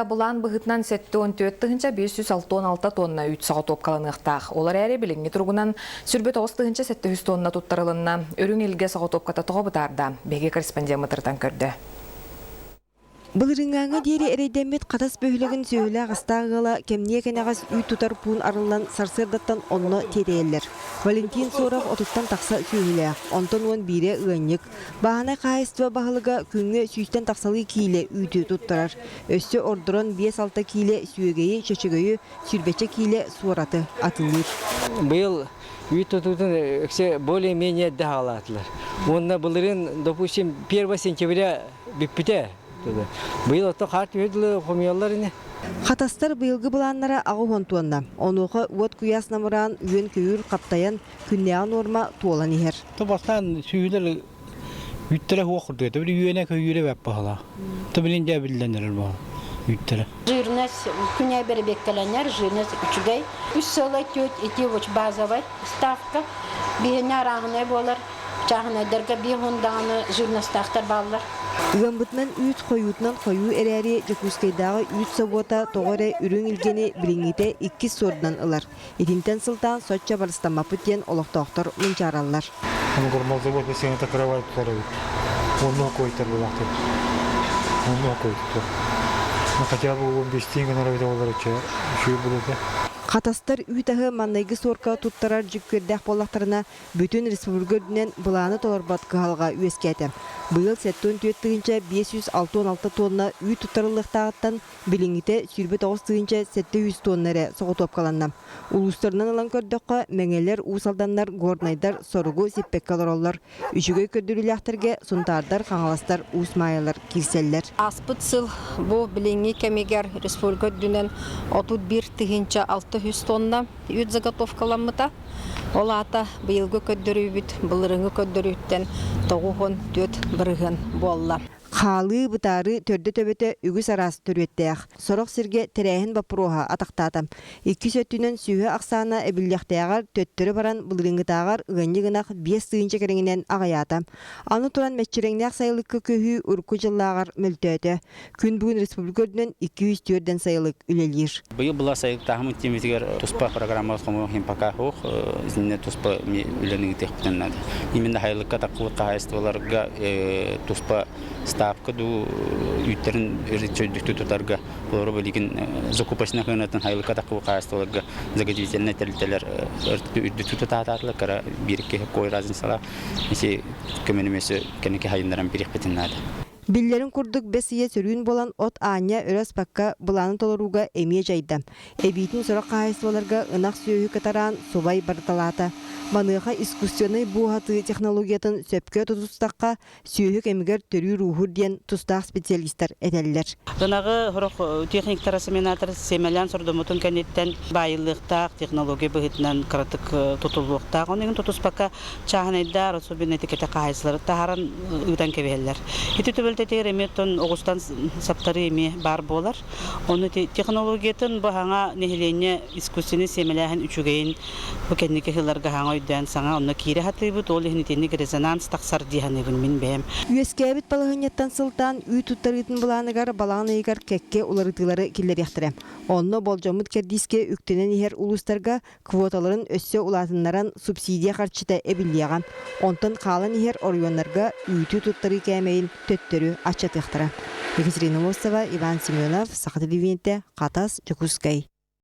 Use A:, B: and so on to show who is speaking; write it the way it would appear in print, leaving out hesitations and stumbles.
A: Былаан быһыытынан 74 566 тонна үүт соҕотуопкаланыахтаах. Ол эрээри билиҥҥи туругунан 29 700 тонна туттарылынна. Үрүҥ илгэ соҕотуопката тоҕо бытаарда? Биһиги корреспондеммыт ырытан көрдө.
B: Былырыыҥҥааҥҥа диэри эрэйдэммит Хатас бөһүөлэгин сүөһүлээх астаах ыала кэмниэ кэнэҕэс үүт тутар пуун арыллан сарсыардаттан онно тиэтэйэллэр. Валентин Соров отуттан тахса сүөһүлээх, онтон уон биирэ ыанньык. Бааһынай хаһаайыстыба баһылыга күҥҥэ сүүстэн тахсалыы киилэ үүтү туттарар. Өссө ордорон биэс-алта киилэ сүөгэйи, чөчөгөйү, сүүрбэччэ киилэ суораты атыылыыр.
C: Быйыл үүт тутуутун өксө более-менее эрдэ хаалаатылар. Уонна былырыын, допустим, 1 сентября бүппүтэ. Быйыл оттон хаар түһэ дылы хомуйаллар ини.
B: Хатастар быйылгы былааннара аҕыс тонна. Онуоха уот куйаас намыраан, үөн-көйүүр хаптайан, күннээҕи нуорма туолан иһэр.
D: Бастаан сүүһүлэр үүттэрэ суох курдук этэ. Били үөнэ көйүүрэ бэп баһылаах. То билин дьэ биллэн эрэр баһыл үүттэрэ.
E: Жирность күнэ бэрэбиэккэлэнэр, жирность үчүгэй. Үс сыла түөрт ити базовай ставка. Биһиэнэ арааһынай буолар. Чааһынайдарга биир даҕаны жирностаахтар бааллар.
B: Ыаммытынан үүт хойуутунан хойуу эрээри, Дьокуускайдааҕы үүт собуота тоҕо эрэ үрүҥ илгэни билиҥҥитэ иккис суордунан ылар. Итинтэн сылтаан соччо барыстаммаппыт диэн олохтоохтор мунчаараллар.
F: Гормолзавод сыаната кыравай тутар эбит. Онно койтар булаахтар. Онно койтар. Хотя бы бестиин гынар эбит олар үчүгэй булута.
B: Хатастар үүт аһы маннайгы суорка туттарар дьүккүөрдээх буоллахтарына, бүтүн республика үрдүнэн былааны толорбот кыһалҕа үөскээтэ. Быйыл 74 566 тонна үүт туттарыллыахтааҕыттан билиҥҥитэ 29 700 тонна эрэ соҕотуопкаланна. Улуустарынан ылан көрдөххө, Мэҥэлэр, Уус Алданнар, Горнайдар соругу сиппэккэ олороллор. Үчүгэй көрдөрүүлээхтэргэ Сунтаардар, Хаҥаластар, Уус Маайалар киирсэллэр.
E: Ааспыт сыл бу билиҥҥи кэмигэр республика үрдүнэн 31 600 тонна үүт заготовкаламмыта. Ол аата быйылгы көрдөрүүбүт былырыыҥҥы көрдөрүүттэн 94% буолла.
B: Хаалыы, бытаарыы төрдө-төбөтө үгүс араас төрүөттээх. Сорох сиргэ тэрээһин боппуруоһа атахтаата. Иккис өттүнэн сүөһү ахсаана эбиллиэхтээҕэр төттөрү баран былырыыҥҥытааҕар ыанньык ынах 5 тыһыынча кэриҥинэн аҕыйаата. Аны туран мэччирэҥнээх сайылыкка көһүү урукку дьыллааҕар мөлтөөтө. Күн бүгүн республика үрдүнэн 204 сайылык үлэлиир.
G: Быйыл была сайылыктааһын тиэмэтигэр туспа программа хомуйуох пока суох, итиннэ туспа үлэни ыытыахпытын наада. Именно сайылыкка таххыбыт хаһаайыстыбаларга туспа ставка дуу үүттэрин чөйдүктү тутарга олору билигин закупочная хыанатын сайылыкка таххыбыт хаһаайыстыбаларга заготовительнай тэрилтэлэр үрдүктүк тутаатаатылар кыра биир киһи кой разницалаах ити көмөнү өссө кэнники хайыннаран бириэхпитин наада.
B: Биллэрин курдук, бэс ыйа сөрүүн буолан от аанньа өрө аспакка былааны толорууга эмиэ дьайда. Эбиитин сорох хаһаайыстыбаларга ынах сүөһү кытараан субай барыталаата. Маныаха искусственнай буоһатыы технологиятын сөпкө тутустахха, сүөһү кэмигэр төрүүр-ууһуур диэн тустаах специалистар этэллэр.
H: Ынаҕы сорох техниктар, осеменатор сиэмэлээн сордоммутун кэнниттэн баайыллыахтаах, технология быһыытынан кыратык тутуллуохтаах. Оны тутуспакка чааһынайдар, особенно этикете хаһаайыстыбалары таһааран ыытан кэбиһэллэр. Ити түбэлтэтигэр эмиэ оттон оҕустан саптарыы эмиэ баар буолар. Ону технологиятын бу хаҥа нэһилиэнньэ искусственный сиэмэлээһин үчүгэйин бу кэнники сылларга хаҥа өйдөөн саҥа онно киирэ сатыыбыт. Ол иһин итинник резонанс тахсар дии саныыбын мин бэйэм.
B: Үөскээбит балаһыанньаттан сылтаан үүт туттарыытын былааныгар балаҕан ыйыгар кэккэ уларытыылары киллэриэхтэрэ. Онно болдьоммут кэрдиискэ үктэнэн иһэр улуустарга квоталарын өссө улаатыннаран субсидия харчыта эбиллиэҕэ. Онтон хаалан иһэр оройуоннарга үүтү туттарыы кээмэйин төттөрү аччатыахтара. Екатерина Мостова, Иван Семенов, Саха телевидениетэ, Хатас, Дьокуускай.